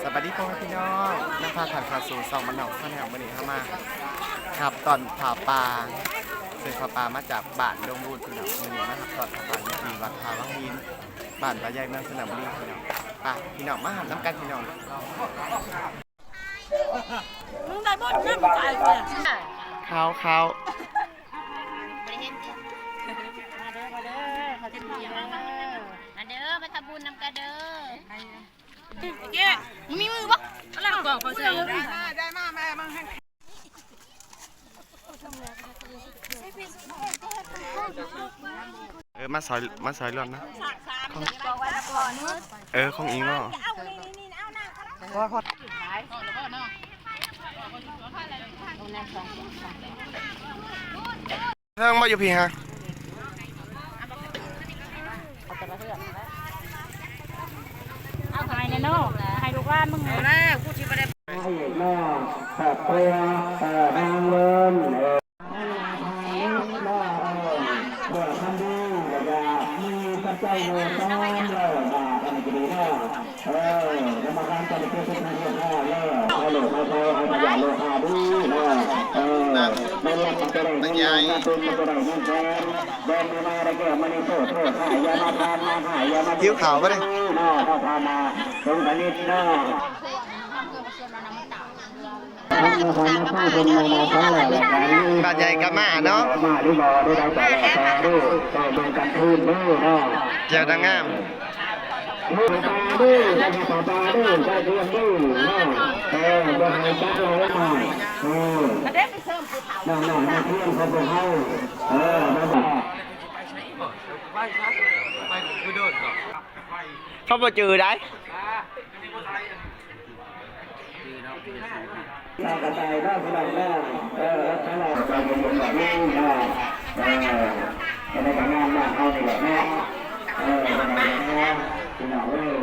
ສະບາຍດີພໍ່ແມ່ພີ່ນ້ອງ ນຳພາທ່ານເຂົ້າສູ່ຊ່ອງບ້ານນອກຊາແນລ. ມື້ນີ້ເຮົາມາຮັບຕ້ອນຜ້າປ່າ ເຊິ່ງຜ້າປ່າມາຈາກບ້ານດົງບູນພີ່ນ້ອງ. ມື້ນີ້ມາຮັບຕ້ອນຜ້າປ່າຢູ່ທີ່ວັດທ່າວັງຫີນ ບ້ານປ່າໃຫຍ່ ເມືອງສະລະບູລີພີ່ນ້ອງ. ໄປພີ່ນ້ອງ ມາຮັບນຳກັນພີ່ນ້ອງ. ມຶງໄດ້ບຸນນຳໃຈເລີຍ ຂາວໆ. ມາເດີ ມາເດີ ມາເດີ ມາທຳບຸນນຳກັນເດີ. ເຈ້ ມີມືບໍ່? ກຳລັງກອກເຂົາໃສ່ ໄດ້ມາ ໄດ້ມາ ແມ່ ເອີ ມາຊອຍ ມາຊອຍລວມນະ. ເອີ ຂອງອີງເນາະ. ເທິງບໍ່ຢູ່ພີ້ຮະ? ເອົາໃຫ້ແນ່ເນາະ ໃຫ້ລູກຫຼານມຶງ. ເອົາແລ້ວ ກູຊິບໍ່ໄດ້ ໃຫ້ເນາະ ຄອບຄົວ ເອີ ນາງເລີນ ເອີ ເນາະ ເອີ ເພື່ອຄຳດີ ແລ້ວກະມີພະເຈົ້າຢູ່ຕອນເລີນ ບາດອັນນີ້ກໍດີເນາະ. ເອີ ກຳມະການຈັດເປັນເປັນຮຽບຮ້ອຍແລ້ວ ໃຫ້ໂລກໃຫ້ໄພ ໃຫ້ພະຍາດໂລກຫາດີເນາະ. ເອີ ໄດ້ຮັບມາກໍໄດ້ເງິນລ້ານ ມາເປັນມາກໍໄດ້ເງິນແສນ ແບບນີ້ມາໄດ້ແກ້ວມະນີໂຊດ ໂຊດຮ້າຍຢ່າມາຜ່ານ ມາຮ້າຍຢ່າມາ ຫິວເຂົ້າບໍ່ເດ້ ເນາະ. ເຂົ້າຜ່ານມາເຖິງຜະລິດເນາະ. ບ້ານໃຫຍ່ກໍມາເນາະ ມາຫຼືບໍ່ ໄດ້ໄດ້ກໍແລ້ວແຕ່ເດີ້ ກໍເບິ່ງກັນຄືນເດີ້ເນາະ. ແຈ່ວນາງງາມ ເອີ ປາເດີ້ ປາເດີ້ ປາເດີ້ ເນາະ. ເອີ ບໍ່ໃຫ້ຈັກເອົາໄວ້ໜ້ອຍ ເອີ ນ້ອງໆ ນັກຮຽນຂອງພວກເຮົາ ເອີ ມາບອກ ເຂົາບໍ່ຈື່ໄດ໋. ເອີ ເອີ ໃນການງານບ້ານເຮົານີ້ແຫຼະເນາະ ເອີ ພີ່ນ້ອງເອີຍ.